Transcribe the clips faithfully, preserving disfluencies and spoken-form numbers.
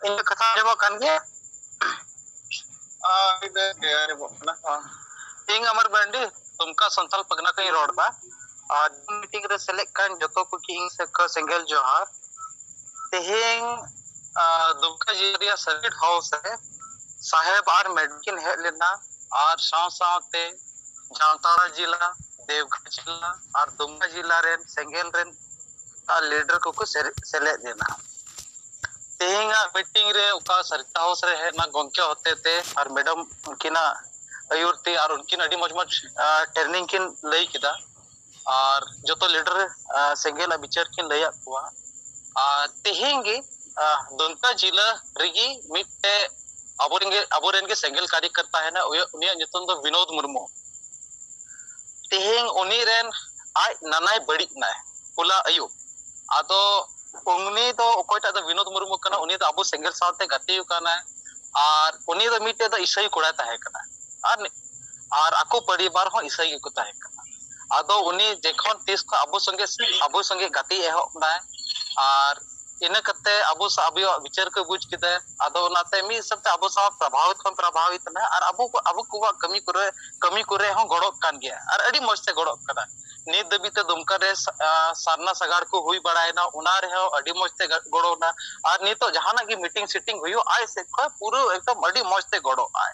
ᱤᱧᱟᱹᱜ ᱠᱟᱛᱷᱟ ᱟᱸᱡᱚᱢᱚᱜ ᱠᱟᱱ ᱜᱮᱭᱟ? ᱟᱹᱰᱤ ᱵᱮᱥ ᱜᱮ ᱟᱸᱡᱚᱢᱚᱜ ᱠᱟᱱᱟ᱾ ᱤᱧ ᱟᱢᱟᱨ ᱢᱟᱨᱰᱤ, ᱫᱩᱢᱠᱟ ᱥᱟᱱᱛᱟᱞ ᱯᱟᱨᱜᱟᱱᱟ ᱠᱷᱚᱱᱤᱧ ᱨᱚᱲ ᱮᱫᱟ᱾ ᱟᱨ ᱢᱤᱴᱤᱝ ᱨᱮ ᱥᱮᱞᱮᱫ ᱠᱟᱱ ᱡᱚᱛᱚ ᱠᱚᱜᱮ ᱤᱧ ᱥᱮᱫ ᱠᱷᱚᱱ ᱥᱮᱸᱜᱮᱞ ᱡᱚᱦᱟᱨ᱾ ᱛᱮᱦᱮᱧ, ᱟᱨ, ᱫᱩᱢᱠᱟ ᱡᱤᱞᱟ ᱨᱮᱭᱟᱜ ᱥᱟᱨᱠᱤᱴ ᱦᱟᱣᱩᱥ ᱨᱮ ᱥᱟᱦᱮᱵ ᱟᱨ ᱢᱮᱰᱟᱢ ᱠᱤᱱ ᱦᱮᱡ ᱞᱮᱱᱟ, ᱟᱨ ᱥᱟᱶ ᱥᱟᱶᱛᱮ ᱡᱟᱢᱛᱟᱲᱟ ᱡᱤᱞᱟ, ᱫᱮᱣᱜᱷᱚᱨ ᱡᱤᱞᱟ ᱟᱨ ᱫᱩᱢᱠᱟ ᱡᱤᱞᱟ ᱨᱮᱱ ᱥᱮᱸᱜᱮᱞ ᱨᱮᱱ ᱟᱨ ᱞᱤᱰᱟᱨ ᱠᱚᱠᱚ ᱥᱮᱨᱮ-, ᱥᱮᱞᱮᱫ ᱞᱮᱱᱟ᱾ ᱛᱮᱦᱮᱧᱟᱜ ᱢᱤᱴᱤᱝ ᱨᱮ ᱚᱠᱟ ᱥᱟᱨᱠᱤᱴ ᱦᱟᱣᱩᱥ ᱨᱮ ᱦᱮᱡ ᱮᱱᱟ ᱜᱚᱢᱠᱮ ᱦᱚᱛᱮᱛᱮ ᱟᱨ ᱢᱮᱰᱟᱢ ᱩᱱᱠᱤᱱᱟᱜ ᱟᱹᱭᱩᱨ ᱛᱮ ᱟᱨ ᱩᱱᱠᱤᱱ ᱟᱹᱰᱤ ᱢᱚᱡᱽ ᱢᱚᱡᱽ, ᱟ, ᱴᱨᱮᱱᱤᱝ ᱠᱤᱱ ᱞᱟᱹᱭ ᱠᱮᱫᱟ᱾ ᱟᱨ ᱡᱚᱛᱚ ᱞᱤᱰᱟᱨ, ᱟ, ᱥᱮᱸᱜᱮᱞᱟᱜ ᱵᱤᱪᱟᱹᱨ ᱠᱤᱱ ᱞᱟᱹᱭᱟᱫ ᱠᱚᱣᱟ᱾ ᱟᱨ ᱛᱮᱦᱮᱧ ᱜᱮ, ᱟ, ᱫᱩᱢᱠᱟ ᱡᱤᱞᱟᱹ ᱨᱮᱜᱮ ᱢᱤᱫᱴᱮᱡ ᱟᱵᱚᱨᱮᱱ ᱜᱮ, ᱟᱵᱚᱨᱮᱱ ᱜᱮ ᱥᱮᱸᱜᱮᱞ ᱠᱟᱨᱤᱠᱚᱨᱛᱟ ᱦᱮᱱᱟᱜ, ᱩᱭᱟᱹ-, ᱩᱱᱤᱭᱟᱜ ᱧᱩᱛᱩᱢ ᱫᱚ ᱵᱤᱱᱳᱫ ᱢᱩᱨᱢᱩ᱾ ᱛᱮᱦᱮᱧ ᱩᱱᱤ ᱨᱮᱱ ᱟᱡ ᱱᱟᱱᱟᱭ ᱵᱟᱹᱲᱤᱡ ᱱᱟᱭ ᱦᱚᱞᱟ ᱟᱹᱭᱩᱵ᱾ ᱟᱫᱚ ᱩᱱᱤ ᱫᱚ ᱚᱠᱚᱭᱴᱟᱜ ᱫᱚ ᱵᱤᱱᱳᱫ ᱢᱩᱨᱢᱩ ᱠᱟᱱᱟ, ᱩᱱᱤ ᱫᱚ ᱟᱵᱚ ᱥᱮᱸᱜᱮᱞ ᱥᱟᱶᱛᱮ ᱜᱟᱛᱮ ᱟᱠᱟᱱᱟᱭ᱾ ᱟᱨ ᱩᱱᱤ ᱫᱚ ᱢᱤᱫᱴᱮᱡ ᱫᱚ ᱤᱥᱟᱹᱭ ᱠᱚᱲᱟᱭ ᱛᱟᱦᱮᱸ ᱠᱟᱱᱟ᱾ ᱟᱨ ᱱᱤ-, ᱟᱨ ᱟᱠᱚ ᱯᱚᱨᱤᱵᱟᱨ ᱦᱚᱸ ᱤᱥᱟᱹᱭ ᱜᱮᱠᱚ ᱛᱟᱦᱮᱸ ᱠᱟᱱᱟ᱾ ᱟᱫᱚ ᱩᱱᱤ ᱡᱮᱠᱷᱚᱱ ᱛᱤᱥ ᱠᱷᱚᱱ ᱟᱵᱚ ᱥᱚᱸᱜᱮ, ᱟᱵᱚ ᱥᱚᱸᱜᱮ ᱜᱟᱛᱮ ᱮᱦᱚᱵ ᱱᱟᱭ, ᱟᱨ ᱤᱱᱟᱹ ᱠᱟᱛᱮ ᱟᱵᱚ ᱥᱟᱶ ᱟᱵᱚᱣᱟᱜ ᱵᱤᱪᱟᱹᱨ ᱠᱚ ᱵᱩᱡᱽ ᱠᱮᱫᱟ᱾ ᱟᱫᱚ ᱚᱱᱟᱛᱮ ᱢᱤᱫ ᱦᱤᱥᱟᱹᱵ ᱛᱮ ᱟᱵᱚ ᱥᱟᱶ ᱯᱨᱚᱵᱷᱟᱵᱤᱛ ᱠᱷᱚᱱ ᱯᱨᱚᱵᱷᱟᱵᱤᱛ ᱮᱱᱟ, ᱟᱨ ᱟᱵᱚ ᱠᱚ, ᱟᱵᱚ ᱠᱚᱣᱟᱜ ᱠᱟᱹᱢᱤ ᱠᱚᱨᱮ, ᱠᱟᱹᱢᱤ ᱠᱚᱨᱮ ᱦᱚᱸ ᱜᱚᱲᱚᱜ ᱠᱟᱱ ᱜᱮᱭᱟ, ᱟᱨ ᱟᱹᱰᱤ ᱢᱚᱡᱽ ᱛᱮ ᱜᱚᱲᱚᱜ ᱠᱟᱱᱟ᱾ ᱱᱤᱛ ᱫᱷᱟᱹᱵᱤᱡ ᱛᱮ ᱫᱩᱢᱠᱟ ᱨᱮ ᱥᱟ-, ᱟ, ᱥᱟᱨᱱᱟ ᱥᱟᱜᱟᱲ ᱠᱚ ᱦᱩᱭ ᱵᱟᱲᱟᱭᱮᱱᱟ, ᱚᱱᱟ ᱨᱮᱦᱚᱸ ᱟᱹᱰᱤ ᱢᱚᱡᱽ ᱛᱮ ᱜᱟ-, ᱜᱚᱲᱚ ᱮᱱᱟ᱾ ᱟᱨ ᱱᱤᱛᱚᱜ ᱡᱟᱦᱟᱱᱟᱜ ᱜᱮ ᱢᱤᱴᱤᱝ ᱥᱤᱴᱤᱝ ᱦᱩᱭᱩᱜ, ᱟᱡ ᱥᱮᱫ ᱠᱷᱚᱱ ᱯᱩᱨᱟᱹ ᱮᱠᱫᱚᱢ ᱟᱹᱰᱤ ᱢᱚᱡᱽ ᱛᱮ ᱜᱚᱲᱚᱜ ᱟᱭ᱾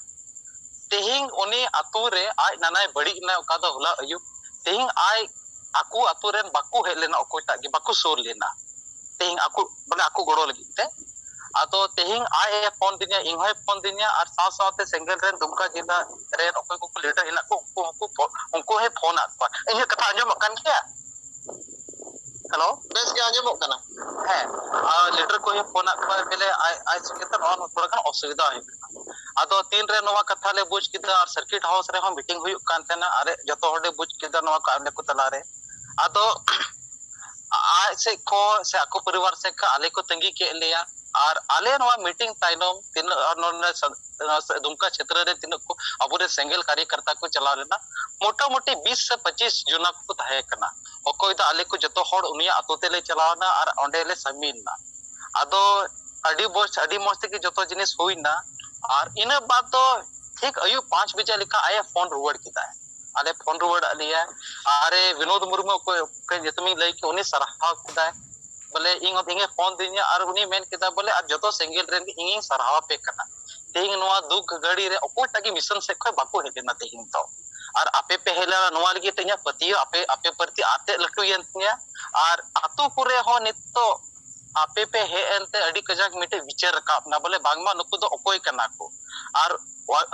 ᱛᱮᱦᱮᱧ ᱩᱱᱤ ᱟᱛᱳ ᱨᱮ ᱟᱡ ᱱᱟᱱᱟᱭ ᱵᱟᱹᱲᱤᱡ ᱮᱱᱟ, ᱚᱠᱟ ᱫᱚ ᱦᱚᱞᱟ ᱟᱹᱭᱩᱵ᱾ ᱛᱮᱦᱮᱧ ᱟᱡ ᱟᱠᱚ ᱟᱛᱳ ᱨᱮᱱ ᱵᱟᱠᱚ ᱦᱮᱡ ᱞᱮᱱᱟ, ᱚᱠᱚᱭᱴᱟᱜ ᱜᱮ ᱵᱟᱠᱚ ᱥᱩᱨ ᱞᱮᱱᱟ ᱛᱮᱦᱮᱧ ᱟᱠᱚ, ᱢᱟᱱᱮ ᱟᱠᱚ ᱜᱚᱲᱚ ᱞᱟᱹᱜᱤᱫ ᱛᱮ᱾ ᱟᱫᱚ ᱛᱮᱦᱮᱧ ᱟᱡ ᱮ ᱯᱷᱳᱱ ᱫᱤᱧᱟ, ᱤᱧ ᱦᱚᱸᱭ ᱯᱷᱳᱱ ᱫᱤᱧᱟ, ᱟᱨ ᱥᱟᱶ ᱥᱟᱶᱛᱮ ᱥᱮᱸᱜᱮᱞ ᱨᱮᱱ ᱫᱩᱢᱠᱟ ᱡᱮᱞᱟ ᱨᱮᱱ ᱚᱠᱚᱭ ᱠᱚᱠᱚ ᱞᱤᱰᱟᱨ ᱦᱮᱱᱟᱜ ᱠᱚ, ᱩᱱᱠᱩ ᱦᱚᱸᱠᱚ ᱯᱷᱳ-, ᱩᱱᱠᱩ ᱦᱚᱸᱭ ᱯᱷᱳᱱ ᱟᱫ ᱠᱚᱣᱟ᱾ ᱤᱧᱟᱹᱜ ᱠᱟᱛᱷᱟ ᱟᱸᱡᱚᱢᱚᱜ ᱠᱟᱱ ᱜᱮᱭᱟ? ᱦᱮᱞᱳ? ᱵᱮᱥ ᱜᱮ ᱟᱸᱡᱚᱢᱚᱜ ᱠᱟᱱᱟ᱾ ᱦᱮᱸ, ᱟᱨ ᱞᱤᱰᱟᱨ ᱠᱚ ᱦᱚᱸᱭ ᱯᱷᱳᱱ ᱟᱫ ᱠᱚᱣᱟ, ᱵᱚᱞᱮ ᱟᱡ, ᱟᱡ ᱥᱚᱸᱜᱮ ᱛᱮ ᱱᱚᱣᱟ ᱛᱷᱚᱲᱟ ᱜᱟᱱ ᱚᱥᱩᱵᱤᱫᱷᱟ ᱦᱩᱭᱩᱜ ᱠᱟᱱᱟ᱾ ᱟᱫᱚ ᱛᱤᱱ ᱨᱮ ᱱᱚᱣᱟ ᱠᱟᱛᱷᱟ ᱞᱮ ᱵᱩᱡᱽ ᱠᱮᱫᱟ, ᱟᱨ ᱥᱟᱨᱠᱤᱴ ᱦᱟᱣᱩᱥ ᱨᱮᱦᱚᱸ ᱢᱤᱴᱤᱝ ᱦᱩᱭᱩᱜ ᱠᱟᱱ ᱛᱟᱦᱮᱱᱟ, ᱟᱨ ᱡᱚᱛᱚ ᱦᱚᱲ ᱞᱮ ᱵᱩᱡᱽ ᱠᱮᱫᱟ ᱱᱚᱣᱟ ᱠᱚ ᱟᱞᱮ ᱠᱚ ᱛᱟᱞᱟ ᱨᱮ᱾ ᱟᱫᱚ ᱟᱡ ᱥᱮᱫ ᱠᱷᱚᱱ ᱥᱮ ᱟᱠᱚ ᱯᱚᱨᱤᱵᱟᱨ ᱥᱮᱫ ᱠᱷᱚᱱ ᱟᱞᱮ ᱠᱚ ᱛᱟᱺᱜᱤ ᱠᱮᱫ ᱞᱮᱭᱟ, ᱟᱨ ᱟᱞᱮ ᱱᱚᱣᱟ ᱢᱤᱴᱤᱝ ᱛᱟᱭᱱᱚᱢ ᱛᱤᱱᱟᱹᱜ ᱟᱨ ᱱᱚᱰᱮ ᱥᱟ-, ᱫᱩᱢᱠᱟ ᱪᱷᱮᱛᱨᱚ ᱨᱮ ᱛᱤᱱᱟᱹᱜ ᱠᱚ ᱟᱵᱚᱨᱮᱱ ᱥᱮᱸᱜᱮᱞ ᱠᱟᱨᱭᱚᱠᱚᱨᱛᱟ ᱠᱚ ᱪᱟᱞᱟᱣ ᱞᱮᱱᱟ, ᱢᱚᱴᱟᱢᱩᱴᱤ ᱵᱤᱥ ᱥᱮ ᱯᱚᱸᱪᱤᱥ ᱡᱚᱱᱟ ᱠᱚ ᱛᱟᱦᱮᱸ ᱠᱟᱱᱟ᱾ ᱚᱠᱚᱭ ᱫᱚ ᱟᱞᱮ ᱠᱚ ᱡᱚᱛᱚ ᱦᱚᱲ ᱩᱱᱤᱭᱟᱜ ᱟᱛᱳ ᱛᱮᱞᱮ ᱪᱟᱞᱟᱣ ᱮᱱᱟ ᱟᱨ ᱚᱸᱰᱮ ᱞᱮ ᱥᱟᱹᱢᱤᱞ ᱮᱱᱟ᱾ ᱟᱫᱚ ᱟᱹᱰᱤ ᱢᱚᱡᱽ, ᱟᱹᱰᱤ ᱢᱚᱡᱽ ᱛᱮᱜᱮ ᱡᱚᱛᱚ ᱡᱤᱱᱤᱥ ᱦᱩᱭᱱᱟ᱾ ᱟᱨ ᱤᱱᱟᱹ ᱵᱟᱫ ᱫᱚ ᱴᱷᱤᱠ ᱟᱹᱭᱩᱵ ᱯᱟᱸᱪ ᱵᱟᱡᱮ ᱞᱮᱠᱟ ᱟᱡ ᱮ ᱯᱷᱳᱱ ᱨᱩᱣᱟᱹᱲ ᱠᱮᱫᱟᱭ᱾ ᱟᱞᱮ ᱯᱷᱳᱱ ᱨᱩᱣᱟᱹᱲᱟᱫ ᱞᱮᱭᱟ᱾ ᱟᱨᱮ ᱵᱤᱱᱳᱫ ᱢᱩᱨᱢᱩ, ᱚᱠᱚᱭ, ᱚᱠᱚᱭ ᱧᱩᱛᱩᱢᱤᱧ ᱞᱟᱹᱭ ᱠᱮᱫ, ᱩᱱᱤ ᱥᱟᱨᱦᱟᱣ ᱠᱮᱫᱟᱭ᱾ ᱵᱚᱞᱮ ᱤᱧ, ᱤᱧᱮ ᱯᱷᱳᱱ ᱫᱤᱧᱟ ᱟᱨ ᱩᱱᱤ ᱢᱮᱱ ᱠᱮᱫᱟ ᱵᱚᱞᱮ, ᱟᱨ ᱡᱚᱛᱚ ᱥᱮᱸᱜᱮᱞ ᱨᱮᱱ ᱜᱮ ᱤᱧᱤᱧ ᱥᱟᱨᱦᱟᱣ ᱟᱯᱮ ᱠᱟᱱᱟ᱾ ᱛᱮᱦᱮᱧ ᱱᱚᱣᱟ ᱫᱩᱠ ᱜᱷᱟᱹᱲᱤ ᱨᱮ ᱚᱠᱚᱭᱴᱟᱜ ᱜᱮ ᱢᱤᱥᱚᱱ ᱥᱮᱫ ᱠᱷᱚᱱ ᱵᱟᱠᱚ ᱦᱮᱡ ᱞᱮᱱᱟ ᱛᱮᱦᱮᱧ ᱫᱚ᱾ ᱟᱨ ᱟᱯᱮ ᱯᱮ ᱦᱮᱡ ᱞᱮᱱᱟ, ᱱᱚᱣᱟ ᱞᱟᱹᱜᱤᱫ ᱛᱮ ᱤᱧᱟᱹᱜ ᱯᱟᱹᱛᱭᱟᱹᱣ ᱟᱯᱮ, ᱟᱯᱮ ᱯᱨᱚᱛᱤ ᱟᱨ ᱛᱮᱫ ᱞᱟᱹᱴᱩᱭᱮᱱ ᱛᱤᱧᱟ᱾ ᱟᱨ ᱟᱛᱳ ᱠᱚᱨᱮ ᱦᱚᱸ ᱱᱤᱛᱚᱜ ᱟᱯᱮ ᱯᱮ ᱦᱮᱡ ᱮᱱᱛᱮ ᱟᱹᱰᱤ ᱠᱟᱡᱟᱠ ᱢᱤᱫᱴᱮᱡ ᱵᱤᱪᱟᱹᱨ ᱨᱟᱠᱟᱵ ᱮᱱᱟ, ᱵᱚᱞᱮ ᱵᱟᱝᱢᱟ ᱱᱩᱠᱩ ᱫᱚ ᱚᱠᱚᱭ ᱠᱟᱱᱟ ᱠᱚ᱾ ᱟᱨ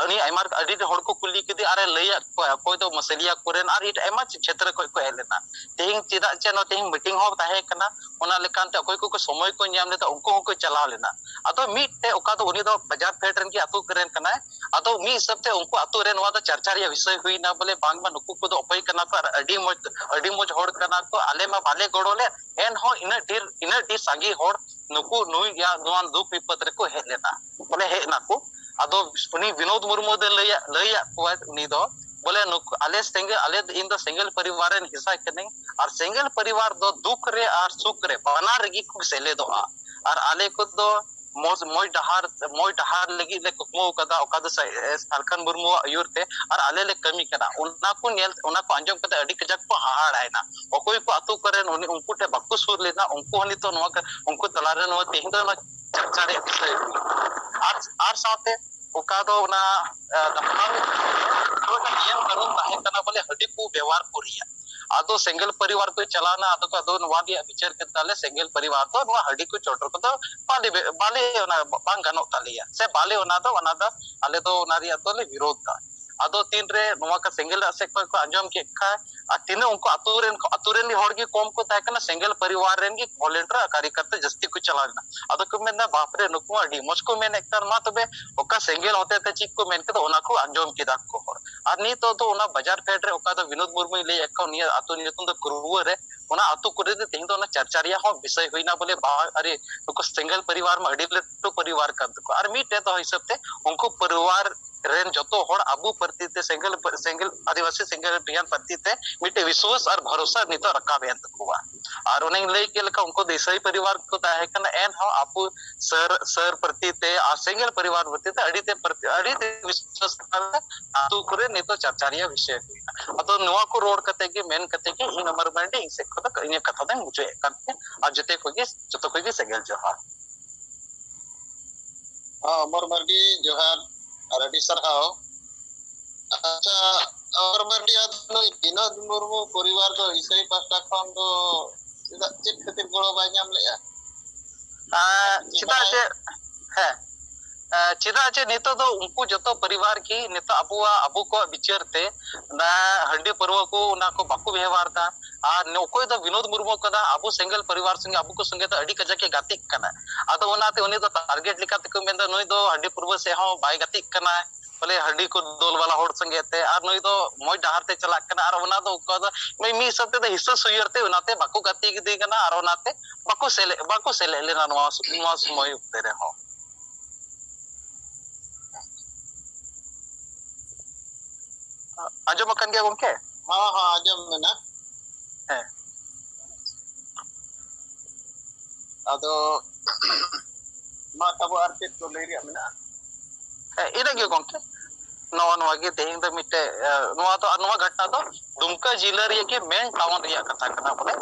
ᱩᱱᱤ ᱟᱭᱢᱟ, ᱟᱹᱰᱤ ᱦᱚᱲ ᱠᱚ ᱠᱩᱞᱤ ᱠᱮᱫᱮᱭᱟ, ᱟᱨᱮ ᱞᱟᱹᱭᱟᱫ ᱠᱚᱣᱟ ᱚᱠᱚᱭ ᱫᱚ ᱢᱟᱹᱥᱟᱹᱞᱤᱭᱟ ᱠᱚᱨᱮᱱ ᱟᱨ ᱮᱴᱟᱜ ᱟᱭᱢᱟ ᱪᱷᱮᱛᱨᱚ ᱠᱷᱚᱱ ᱠᱚ ᱦᱮᱡ ᱞᱮᱱᱟ᱾ ᱛᱮᱦᱮᱧ ᱪᱮᱫᱟᱜ ᱪᱮ ᱱᱚᱣᱟ ᱛᱮᱦᱮᱧ ᱢᱤᱴᱤᱝ ᱦᱚᱸ ᱛᱟᱦᱮᱸ ᱠᱟᱱᱟ, ᱚᱱᱟ ᱞᱮᱠᱟᱛᱮ ᱚᱠᱚᱭ ᱠᱚᱠᱚ ᱥᱚᱢᱚᱭ ᱠᱚ ᱧᱟᱢ ᱞᱮᱫᱟ ᱩᱱᱠᱩ ᱦᱚᱸᱠᱚ ᱪᱟᱞᱟᱣ ᱞᱮᱱᱟ᱾ ᱟᱫᱚ ᱢᱤᱫᱴᱮᱡ ᱚᱠᱟ ᱫᱚ ᱩᱱᱤ ᱫᱚ ᱵᱟᱡᱟᱨ ᱯᱷᱮᱰ ᱨᱮᱱ ᱜᱮ ᱟᱹᱛᱩ ᱨᱮᱱ ᱠᱟᱱᱟᱭ, ᱟᱫᱚ ᱢᱤᱫ ᱦᱤᱥᱟᱹᱵ ᱛᱮ ᱩᱱᱠᱩ ᱟᱹᱛᱩ ᱨᱮ ᱱᱚᱣᱟ ᱫᱚ ᱪᱟᱨᱪᱟ ᱨᱮᱭᱟᱜ ᱵᱤᱥᱚᱭ ᱦᱩᱭᱱᱟ, ᱵᱚᱞᱮ ᱵᱟᱝᱢᱟ ᱱᱩᱠᱩ ᱠᱚᱫᱚ ᱚᱠᱚᱭ ᱠᱟᱱᱟ ᱠᱚ ᱟᱨ ᱟᱹᱰᱤ ᱢᱚᱡᱽ, ᱟᱹᱰᱤ ᱢᱚᱡᱽ ᱦᱚᱲ ᱠᱟᱱᱟ ᱠᱚ, ᱟᱞᱮ ᱢᱟ ᱵᱟᱞᱮ ᱜᱚᱲᱚ ᱞᱮᱫ, ᱮᱱᱦᱚᱸ ᱤᱱᱟᱹᱜ ᱰᱷᱮᱨ, ᱤᱱᱟᱹᱜ ᱰᱷᱮᱨ ᱥᱟᱸᱜᱮ ᱦᱚᱲ ᱱᱩᱠᱩ, ᱱᱩᱭ ᱭᱟ ᱱᱚᱣᱟ ᱫᱩᱠ ᱵᱤᱯᱚᱫ ᱨᱮᱠᱚ ᱦᱮᱡ ᱞᱮᱱᱟ, ᱵᱚᱞᱮ ᱦᱮᱡ ᱱᱟᱠᱚ᱾ ᱟᱫᱚ ᱩᱱᱤ ᱵᱤᱱᱳᱫ ᱢᱩᱨᱢᱩ ᱫᱚ ᱞᱟᱹᱭᱟᱜ, ᱞᱟᱹᱭᱟᱜ ᱠᱚᱣᱟ ᱩᱱᱤ ᱫᱚ, ᱵᱚᱞᱮ ᱱᱩᱠᱩ ᱟᱞᱮ ᱥᱮᱸᱜᱮᱞ, ᱟᱞᱮ, ᱤᱧ ᱫᱚ ᱥᱮᱸᱜᱮᱞ ᱯᱚᱨᱤᱵᱟᱨ ᱨᱮᱱ ᱦᱤᱥᱟ ᱠᱟᱹᱱᱟᱹᱧ᱾ ᱟᱨ ᱥᱮᱸᱜᱮᱞ ᱯᱚᱨᱤᱵᱟᱨ ᱫᱚ ᱫᱩᱠ ᱨᱮ ᱟᱨ ᱥᱩᱠ ᱨᱮ ᱵᱟᱱᱟᱨ ᱨᱮᱜᱮ ᱠᱚ ᱥᱮᱞᱮᱫᱚᱜᱼᱟ᱾ ᱟᱨ ᱟᱞᱮ ᱠᱚᱫᱚ ᱢᱚᱡᱽ, ᱢᱚᱡᱽ ᱰᱟᱦᱟᱨ, ᱢᱚᱡᱽ ᱰᱟᱦᱟᱨ ᱞᱟᱹᱜᱤᱫ ᱞᱮ ᱠᱩᱠᱢᱩ ᱟᱠᱟᱫᱟ, ᱚᱠᱟ ᱫᱚ ᱥᱟ-, ᱮ, ᱥᱟᱞᱠᱷᱟᱱ ᱢᱩᱨᱢᱩᱣᱟᱜ ᱟᱹᱭᱩᱨ ᱛᱮ, ᱟᱨ ᱟᱞᱮ ᱞᱮ ᱠᱟᱹᱢᱤ ᱠᱟᱱᱟ᱾ ᱚᱱᱟ ᱠᱚ ᱧᱮᱞ, ᱚᱱᱟ ᱠᱚ ᱟᱸᱡᱚᱢ ᱠᱟᱛᱮ ᱟᱹᱰᱤ ᱠᱟᱡᱟᱠ ᱠᱚ ᱦᱟᱦᱟᱲᱟᱭᱮᱱᱟ᱾ ᱚᱠᱚᱭ ᱠᱚ ᱟᱛᱳ ᱠᱚᱨᱮᱱ ᱩᱱᱤ, ᱩᱱᱠᱩ ᱴᱷᱮᱱ ᱵᱟᱠᱚ ᱥᱩᱨ ᱞᱮᱱᱟ, ᱩᱱᱠᱩ ᱦᱚᱸ ᱱᱤᱛᱚᱜ ᱱᱚᱣᱟ ᱠᱟ-, ᱩᱱᱠᱩ ᱛᱟᱞᱟᱨᱮ ᱱᱚᱣᱟ ᱛᱮᱦᱮᱧ ᱫᱚ ᱱᱚᱣᱟ ᱪᱟᱨᱪᱟ ᱨᱮᱭᱟᱜ ᱵᱤᱥᱚᱭ ᱦᱩᱭᱩᱜᱼᱟ᱾ ᱟᱨ, ᱟᱨ ᱥᱟᱶᱛᱮ ᱚᱠᱟ ᱫᱚ ᱚᱱᱟ, ᱮ, ᱫᱟᱯᱛᱟᱨ ᱱᱤᱭᱚᱢ ᱠᱟᱹᱱᱩᱱ ᱛᱟᱦᱮᱸ ᱠᱟᱱᱟ ᱵᱚᱞᱮ ᱦᱟᱺᱰᱤ ᱠᱚ ᱵᱮᱣᱦᱟᱨ ᱠᱚ ᱨᱮᱭᱟᱜ᱾ ᱟᱫᱚ ᱥᱮᱸᱜᱮᱞ ᱯᱚᱨᱤᱵᱟᱨ ᱠᱚ ᱪᱟᱞᱟᱣᱱᱟ, ᱟᱫᱚ ᱠᱚ, ᱟᱫᱚ ᱱᱚᱣᱟ ᱨᱮᱭᱟᱜ ᱵᱤᱪᱟᱹᱨ ᱠᱮᱫᱟᱞᱮ, ᱥᱮᱸᱜᱮᱞ ᱯᱚᱨᱤᱵᱟᱨ ᱫᱚ ᱱᱚᱣᱟ ᱦᱟᱺᱰᱤ ᱠᱚ ᱪᱚᱰᱚᱨ ᱠᱚᱫᱚ ᱵᱟᱞᱮ, ᱵᱟᱞᱮ, ᱚᱱᱟ ᱵᱟᱝ ᱜᱟᱱᱚᱜ ᱛᱟᱞᱮᱭᱟ, ᱥᱮ ᱵᱟᱞᱮ, ᱚᱱᱟ ᱫᱚ, ᱚᱱᱟ ᱫᱚ ᱟᱞᱮ ᱫᱚ ᱚᱱᱟ ᱨᱮᱭᱟᱜ ᱫᱚᱞᱮ ᱵᱤᱨᱳᱫᱷ ᱫᱟ᱾ ᱟᱫᱚ ᱛᱤᱱᱨᱮ ᱱᱚᱣᱟ ᱠᱟ-, ᱥᱮᱸᱜᱮᱞ ᱥᱮᱫ ᱠᱷᱚᱱ ᱠᱚ ᱟᱸᱡᱚᱢ ᱠᱮᱫ ᱠᱷᱟᱱ, ᱟᱨ ᱛᱤᱱᱟᱹᱜ ᱩᱱᱠᱩ ᱟᱛᱳ ᱨᱮᱱ, ᱟᱛᱳ ᱨᱮᱱ ᱦᱚᱲ ᱜᱮ ᱠᱚᱢ ᱠᱚ ᱛᱟᱦᱮᱸ ᱠᱟᱱᱟ, ᱥᱮᱸᱜᱮᱞ ᱯᱚᱨᱤᱵᱟᱨ ᱨᱮᱱ ᱜᱮ ᱵᱷᱚᱞᱮᱱᱴᱤᱭᱟᱨ ᱠᱟᱨᱭᱚᱠᱚᱨᱛᱟ ᱡᱟᱹᱥᱛᱤ ᱠᱚ ᱪᱟᱞᱟᱣ ᱞᱮᱱᱟ᱾ ᱟᱫᱚ ᱠᱚ ᱢᱮᱱᱫᱟ, "ᱵᱟᱯ ᱨᱮ, ᱱᱩᱠᱩ ᱢᱟ ᱟᱹᱰᱤ ᱢᱚᱡᱽ ᱠᱚ ᱢᱮᱱᱮᱫ ᱠᱟᱱ, ᱢᱟ ᱛᱚᱵᱮ ᱚᱠᱟ ᱥᱮᱸᱜᱮᱞ ᱦᱚᱛᱮ ᱛᱮ ᱪᱮᱫ ᱠᱚ ᱢᱮᱱ ᱠᱮᱫᱟ, ᱚᱱᱟ ᱠᱚ ᱟᱸᱡᱚᱢ ᱠᱮᱫᱟ ᱠᱚ ᱦᱚᱲ᱾" ᱟᱨ ᱱᱤᱛᱚᱜ ᱫᱚ ᱚᱱᱟ ᱵᱟᱡᱟᱨ ᱯᱷᱮᱰ ᱨᱮ ᱚᱠᱟ ᱫᱚ ᱵᱤᱱᱳᱫ ᱢᱩᱨᱢᱩᱭ ᱞᱟᱹᱭᱮᱫ ᱠᱟᱱ, ᱩᱱᱤᱭᱟᱜ ᱟᱹᱛᱩ ᱧᱩᱛᱩᱢ ᱫᱚ ᱠᱩᱨᱩᱣᱟᱹ ᱨᱮ, ᱚᱱᱟ ᱟᱹᱛᱩ ᱠᱚᱨᱮ ᱫᱚ ᱛᱮᱦᱮᱧ ᱫᱚ ᱚᱱᱟ ᱪᱟᱨᱪᱟ ᱨᱮᱭᱟᱜ ᱦᱚᱸ ᱵᱤᱥᱚᱭ ᱦᱩᱭᱱᱟ, ᱵᱚᱞᱮ ᱵᱟ-, ᱟᱨᱮ, ᱱᱩᱠᱩ ᱥᱮᱸᱜᱮᱞ ᱯᱚᱨᱤᱵᱟᱨ ᱢᱟ ᱟᱹᱰᱤ ᱞᱟᱹᱴᱩ ᱯᱚᱨᱤᱵᱟᱨ ᱠᱟᱱ ᱛᱟᱠᱚ᱾ ᱟᱨ ᱢᱤᱫᱴᱮᱡ ᱫᱚ ᱦᱤᱥᱟᱹᱵ ᱛᱮ ᱩᱱᱠᱩ ᱯᱚᱨᱤᱵᱟᱨ ᱨᱮᱱ ᱡᱚᱛᱚ ᱦᱚᱲ ᱟᱵᱚ ᱯᱨᱚᱛᱤ ᱛᱮ, ᱥᱮᱸᱜᱮᱞ, ᱥᱮᱸᱜᱮᱞ, ᱟᱹᱫᱤᱵᱟᱹᱥᱤ ᱥᱮᱸᱜᱮᱞ ᱵᱷᱮᱭᱟᱱ ᱯᱨᱚᱛᱤ ᱛᱮ ᱢᱤᱫᱴᱮᱡ ᱵᱤᱥᱣᱟᱥ ᱟᱨ ᱵᱷᱚᱨᱚᱥᱟ ᱱᱤᱛᱚᱜ ᱨᱟᱠᱟᱵ ᱮᱱ ᱛᱟᱠᱚᱣᱟ᱾ ᱟᱨ ᱚᱱᱮᱧ ᱞᱟᱹᱭ ᱠᱮᱫ ᱞᱮᱠᱟ, ᱩᱱᱠᱩ ᱫᱚ ᱤᱥᱟᱹᱭ ᱯᱚᱨᱤᱵᱟᱨ ᱠᱚ ᱛᱟᱦᱮᱸ ᱠᱟᱱᱟ, ᱮᱱᱦᱚᱸ ᱟᱵᱚ ᱥᱟᱨ, ᱥᱟᱨ ᱯᱨᱚᱛᱤ ᱛᱮ ᱟᱨ ᱥᱮᱸᱜᱮᱞ ᱯᱚᱨᱤᱵᱟᱨ ᱯᱨᱚᱛᱤ ᱛᱮ ᱟᱹᱰᱤ ᱛᱮ ᱯᱨᱚᱛᱤ, ᱟᱹᱰᱤ ᱛᱮ ᱵᱤᱥᱣᱟᱥ ᱠᱟᱱᱟ᱾ ᱟᱛᱳ ᱠᱚᱨᱮ ᱱᱤᱛᱚᱜ ᱪᱟᱨᱪᱟ ᱨᱮᱭᱟᱜ ᱵᱤᱥᱚᱭ ᱦᱩᱭᱱᱟ᱾ ᱟᱫᱚ ᱱᱚᱣᱟ ᱠᱚ ᱨᱚᱲ ᱠᱟᱛᱮ ᱜᱮ, ᱢᱮᱱ ᱠᱟᱛᱮ ᱜᱮ ᱤᱧ ᱚᱢᱚᱨ ᱢᱟᱨᱰᱤ ᱤᱧ ᱥᱮᱫ ᱠᱷᱚᱱ ᱫᱚ ᱤᱧᱟᱹᱜ ᱠᱟᱛᱷᱟ ᱫᱚᱧ ᱢᱩᱪᱟᱹᱫ ᱮᱫ ᱠᱟᱱ ᱛᱤᱧᱟ᱾ ᱟᱨ ᱡᱚᱛᱚ ᱠᱚᱜᱮ, ᱡᱚᱛᱚ ᱠᱚᱜᱮ ᱥᱮᱸᱜᱮᱞ ᱡᱚᱦᱟᱨ᱾ ᱦᱚᱸ, ᱚᱢᱚᱨ ᱢᱟᱨᱰᱤ, ᱡᱚᱦᱟᱨ ᱟᱨ ᱟᱹᱰᱤ ᱥᱟᱨᱦᱟᱣ᱾ ᱟᱪᱪᱷᱟ, ᱚᱢᱚᱨ ᱢᱟᱨᱰᱤ, ᱟᱫᱚ ᱱᱩᱭ ᱵᱤᱱᱳᱫ ᱢᱩᱨᱢᱩ ᱯᱚᱨᱤᱵᱟᱨ ᱫᱚ ᱤᱥᱟᱹᱭ ᱯᱟᱦᱴᱟ ᱠᱷᱚᱱ ᱫᱚ ᱪᱮᱫᱟᱜ, ᱪᱮᱫ ᱠᱷᱟᱹᱛᱤᱨ ᱜᱚᱲᱚ ᱵᱟᱭ ᱧᱟᱢ ᱞᱮᱜᱼᱟ? ᱟᱸ, ᱪᱮᱫ ᱪᱮᱫᱟᱜ ᱵᱟᱰᱟᱭ? ᱡᱮ, ᱦᱮᱸ, ᱟᱸ, ᱪᱮᱫᱟᱜ ᱡᱮ ᱱᱤᱛᱚᱜ ᱫᱚ ᱩᱱᱠᱩ ᱡᱚᱛᱚ ᱯᱚᱨᱤᱵᱟᱨ ᱜᱮ ᱱᱤᱛᱚᱜ ᱟᱵᱚᱣᱟᱜ, ᱟᱵᱚ ᱠᱚᱣᱟᱜ ᱵᱤᱪᱟᱹᱨ ᱛᱮ ᱚᱱᱟ ᱦᱟᱺᱰᱤ ᱯᱟᱹᱨᱣᱟᱹ ᱠᱚ ᱚᱱᱟ ᱠᱚ ᱵᱟᱠᱚ ᱵᱮᱣᱦᱟᱨ ᱮᱫᱟ᱾ ᱟᱨ ᱚᱠᱚᱭ ᱫᱚ ᱵᱤᱱᱳᱫ ᱢᱩᱨᱢᱩ ᱠᱟᱱᱟ, ᱟᱵᱚ ᱥᱮᱸᱜᱮᱞ ᱯᱚᱨᱤᱵᱟᱨ ᱥᱚᱸᱜᱮ, ᱟᱵᱚ ᱠᱚ ᱥᱚᱸᱜᱮ ᱫᱚ ᱟᱹᱰᱤ ᱠᱟᱡᱟᱠ ᱮ ᱜᱟᱛᱮᱜ ᱠᱟᱱᱟ᱾ ᱟᱫᱚ ᱚᱱᱟᱛᱮ ᱩᱱᱤ ᱫᱚ ᱴᱟᱨᱜᱮᱴ ᱞᱮᱠᱟ ᱛᱮᱠᱚ ᱢᱮᱱᱫᱟ, ᱱᱩᱭ ᱫᱚ ᱦᱟᱺᱰᱤ ᱯᱟᱹᱨᱣᱟᱹ ᱥᱮᱫ ᱦᱚᱸ ᱵᱟᱭ ᱜᱟᱛᱮᱜ ᱠᱟᱱᱟ, ᱵᱚᱞᱮ ᱦᱟᱺᱰᱤ ᱠᱚ ᱫᱚᱞ ᱵᱟᱞᱟ ᱦᱚᱲ ᱥᱚᱸᱜᱮ ᱛᱮ, ᱟᱨ ᱱᱩᱭ ᱫᱚ ᱢᱚᱡᱽ ᱰᱟᱦᱟᱨ ᱛᱮ ᱪᱟᱞᱟᱜ ᱠᱟᱱᱟ᱾ ᱟᱨ ᱚᱱᱟ ᱫᱚ ᱚᱠᱟ ᱫᱚ ᱢᱤ-, ᱢᱤᱫ ᱦᱤᱥᱟᱹᱵ ᱛᱮᱫᱚ ᱦᱤᱥᱟᱹ ᱥᱩᱭᱟᱹᱨ ᱛᱮ ᱚᱱᱟᱛᱮ ᱵᱟᱠᱚ ᱜᱟᱛᱮ ᱠᱮᱫᱮ ᱠᱟᱱᱟ, ᱟᱨ ᱚᱱᱟᱛᱮ ᱵᱟᱠᱚ ᱥᱮᱞᱮᱫ, ᱵᱟᱠᱚ ᱥᱮᱞᱮᱫ ᱞᱮᱱᱟ ᱱᱚᱣᱟ ᱥᱚ-, ᱱᱚᱣᱟ ᱥᱚᱢᱚᱭ ᱚᱠᱛᱮ ᱨᱮᱦᱚᱸ᱾ ᱟᱸᱡᱚᱢ ᱟᱠᱟᱱ ᱜᱮᱭᱟ ᱜᱚᱢᱠᱮ? ᱦᱚᱸ, ᱦᱚᱸ, ᱟᱸᱡᱚᱢ ᱢᱮᱱᱟᱜ᱾ ᱦᱮᱸ᱾ ᱟᱫᱚ ᱢᱟ ᱛᱟᱵᱚ ᱟᱨ ᱪᱮᱫ ᱠᱚ ᱞᱟᱹᱭ ᱨᱮᱭᱟᱜ ᱢᱮᱱᱟᱜᱼᱟ? ᱦᱮᱸ, ᱤᱱᱟᱹᱜ ᱜᱮ ᱜᱚᱢᱠᱮ᱾ ᱱᱚᱣᱟ, ᱱᱚᱣᱟ ᱜᱮ ᱛᱮᱦᱮᱧ ᱫᱚ ᱢᱤᱫᱴᱮᱡ, ᱮ, ᱱᱚᱣᱟ ᱫᱚ, ᱟᱨ ᱱᱚᱣᱟ ᱜᱷᱚᱴᱱᱟ ᱫᱚ ᱫᱩᱢᱠᱟ ᱡᱤᱞᱟᱹ ᱨᱮᱭᱟᱜ ᱜᱮ ᱢᱮᱱ ᱴᱟᱣᱩᱱ ᱨᱮᱭᱟᱜ ᱠᱟᱛᱷᱟ ᱠᱟᱱᱟ, ᱵᱚᱞᱮ